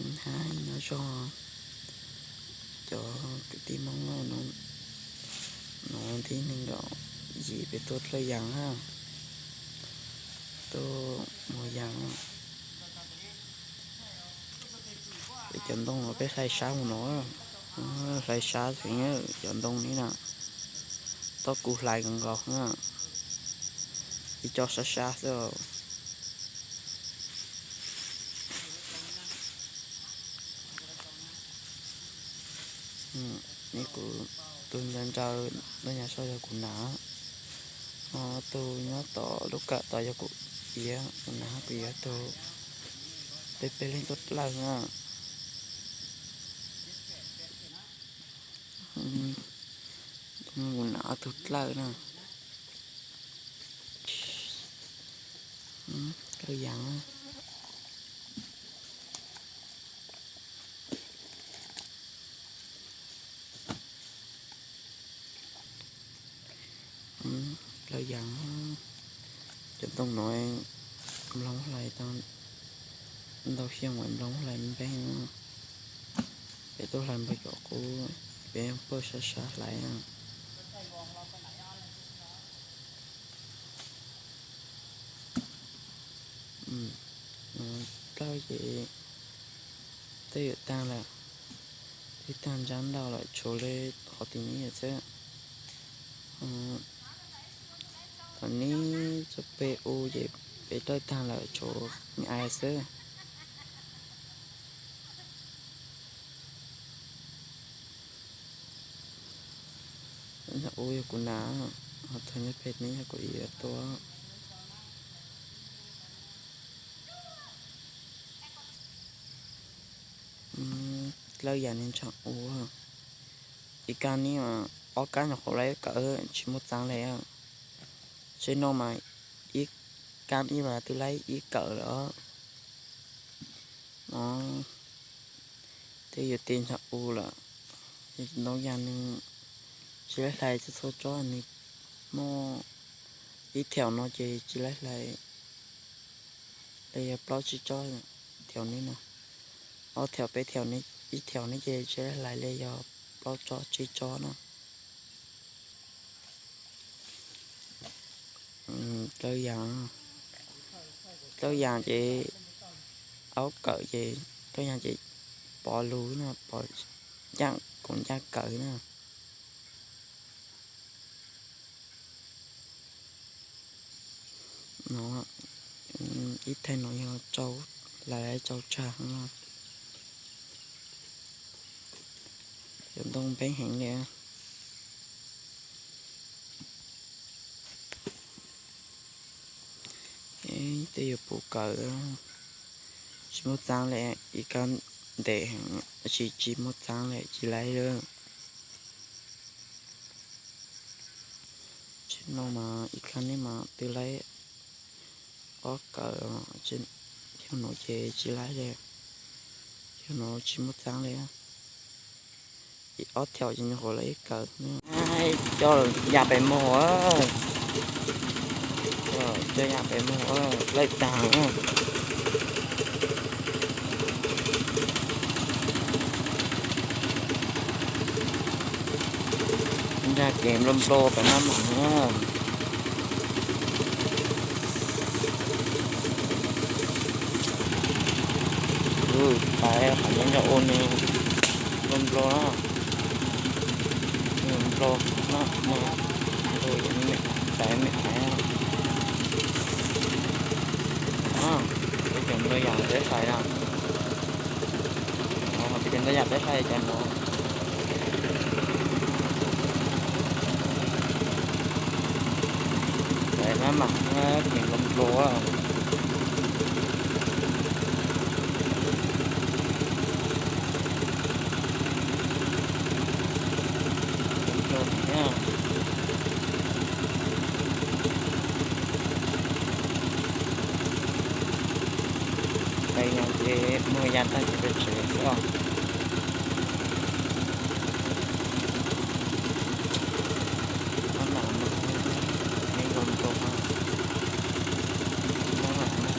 Hais nyob zoo cov kwv tij Hmoob, nuv tib neeg nkaum yim peb tuaj dlawj yas na, tuaj muag yas. Peb cov ntoo no peb hlais sab mus no, hlais sab xwb, cov ntoo ni na, tau kuv hlais nkaus nkaus na, ib co sab sab xwb. Kuv tus ntsawg ntsawg noj nyav soj yog kuv nam, ho tus nyob tom lub kawm tod yog kuv iab, kuv nam kuv iab tug, peb peb leeg tuaj dlawj na. Kuv nam ob tug dlawj na. Dlawj yas. Dlawj yas, cov ntoo no nploog hlais tau ntau xyoo es nploog hlais npeeg. Peb tuaj hlais npawg cov qub, peb pawg sab sab hlais. Dlawj ces twb yuav tag lawm, twb tag ntsab ntau lawm, tshuav li qhov tim neb xwb. Thaum neb txoj pem u ces peb dlawj tag lawm, tshuav me ais xwb. Ntawm u yog kuv nam, ho txog nyob pem neb yog kuv iab tuaj. Dlawj yas nws ntshai u. Ib kab neb mas ob kab nyuam qhuav lawv kawm tsis muaj txeeb li. Tsev no mas ib kab ib mas twb laib ib kawm lawm. No tej yuav tes ntsha u lawm. Ntoo yas nws tsis laib hlais txhua txhua tsob, nws muaj ib theem no ces tsis laib hlais li yog plaub tsib tsob. Theem neb no, ob theem peb theem, ib theem neb ces tsis laib hlais li yog plaub tsob tsib tsob na. Dlawj yas, dlawj yas ces aub kawm ces dlawj yas ces pov lug na, pov ncaj, koom ncaj kawm na. No ib thaj no yog tsau, lawv tsau tsag no. Cov ntoo npeeb heev li. Tej yuav puv kawm, tsis muaj txeeb li, ib kab ntev heev, tsis, tsis muaj txeeb li, tsis laib li. Tsev no mas ib kab neb mas twb laib ob kawm, xyoo no ces tsis laib li, xyoo no tsis muaj txeeb li. Ob theem ces nyuam qhuav laib ib kawm. Coj yas pem muag, coj yas pem muag, laij tag. Ncaj kev nplo nplo pem maj mam na. Tais qhov nyob nyob ua nws nplo nplo na, nplo no, nplo yog me tais me ais. Peb cov nplo yas peb hlais na. Peb cov nplo yas peb hlais cov no. Tais maj mam na, kev nplo nplo. Tais yas ces muag yas tag ces peb tsev xwb os. Maj mam mus, me nkaus nkaus no. Maj mam mus.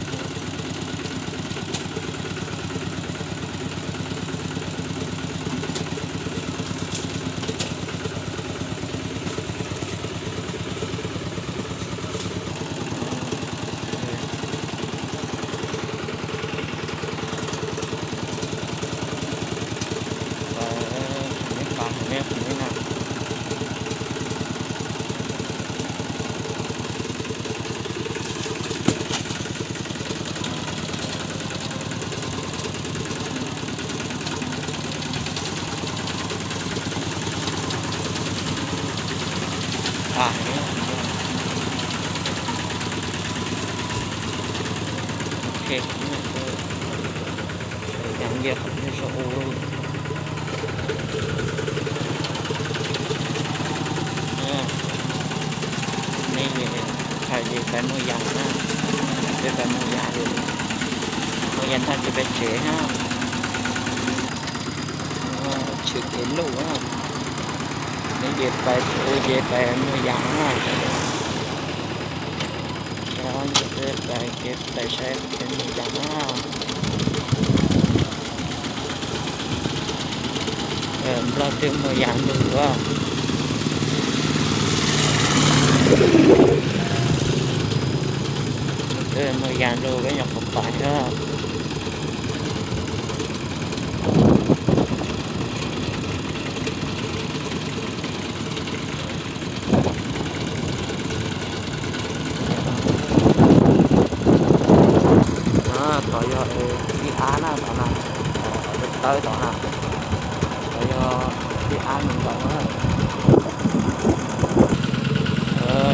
Ok, nce qhov tiaj saum u. Nej hais tias pais Muag Yas na, peb pais Muag Yas, Muag Yas tag ces peb tsev na. Tshwm kev luj na. Neb ces pais u ces pais Muag Yas na. Pais ces pais saib peb Muag Yas na. Nplog twb Muag Yas lug a. Twb Muag Yas lug peb nyuam qhuav pais na. Tod yog tib ab na, tod na, tawb tod na, tod yog tib ab me nkaus na.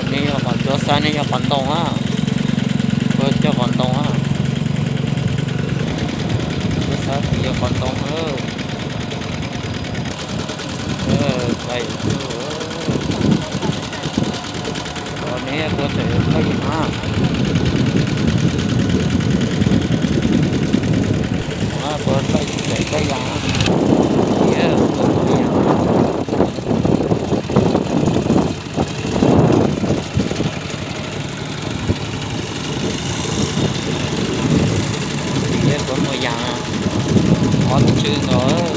Neb yog qhov ntoo, neb yog qhov ntoo na, puab coj qhov ntoo na, puab xav tias yog qhov ntoo na. Neb puab tseem tawj yas na, puab tseem tawj yas na. Tim peb puab Muag Yas, ob tug tswb nkaus.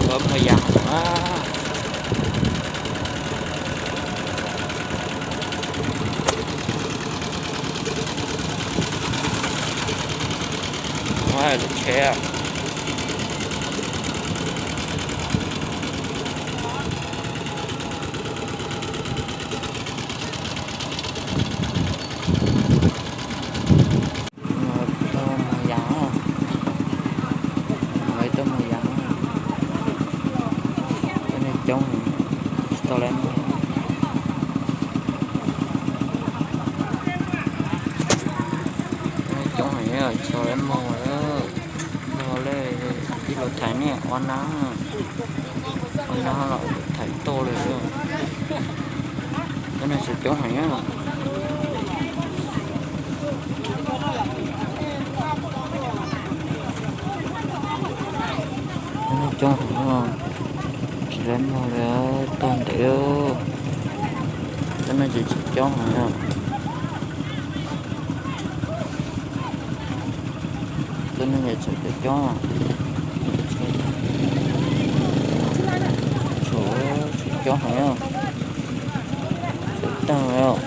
Puab Muag Yas na. Lub tsheb. Tuaj Muag Yas, tuaj Muag Yas, coob, tsis tau lawv muag. Coob heev, tsis tau lawv muag lawm. Muag lawm, ib los thaiv niaj ua nab, ua nab los thaiv tuaj lawm. Cov neeg tseem coob heev. Cov neeg coob heev, tsis lawv muag li, tag ntev. Cov neeg tseem coob heev. Cov neeg tseem coob, tseem coob heev. Tseem taag,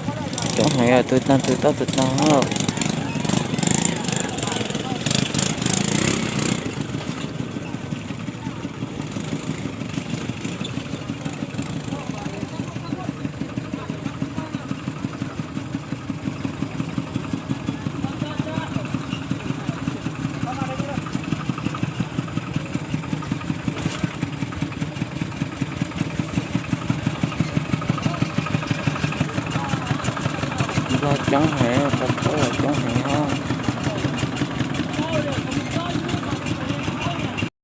coob heev, tug taag tug taag tug taag. Nplog coob heev, tau tub los coob heev os.